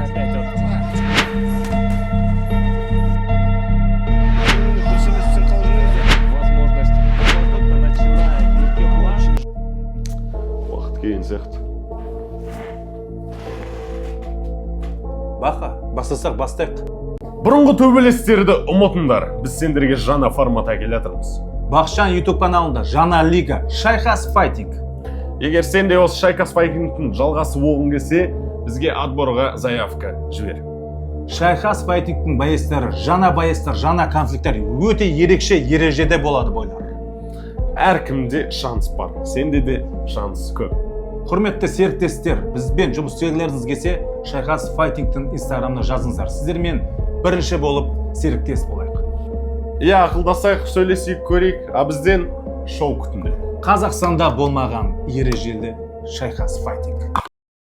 Опять вот возможность. Только начинает Еркебулан. Уақыт келген сияқты. Баха, бастасақ, бастайық. Бұрынғы төбелестерді ұмытыңдар, біз сендерге жаңа формат әкеле жатырмыз. Бақытжан YouTube каналында жаңа лига, Шайқас Файтинг. Егер сен де осы Шайқас Файтингтің жалғасы болғың келсе, бізге отборға заявка жібер. Шайқас Файтингтің боецтері, жаңа боецтар, жаңа конфликттер, өте ерекше ережеде болады бойлар. Әркімде шанс бар, сенде де шанс көп. Құрметті серіктестер, бізбен жұмыс істегілеріңіз келсе, Шайқас Файтингтің инстаграмына жазыңыздар. Сіздермен бірінші болып серіктес болайық. Иә, ақылдасайық, сөйлесейік, көрейік. А бізден шоу күтіңдер. Қазақстанда болмаған ережелі Шайқас Файтинг.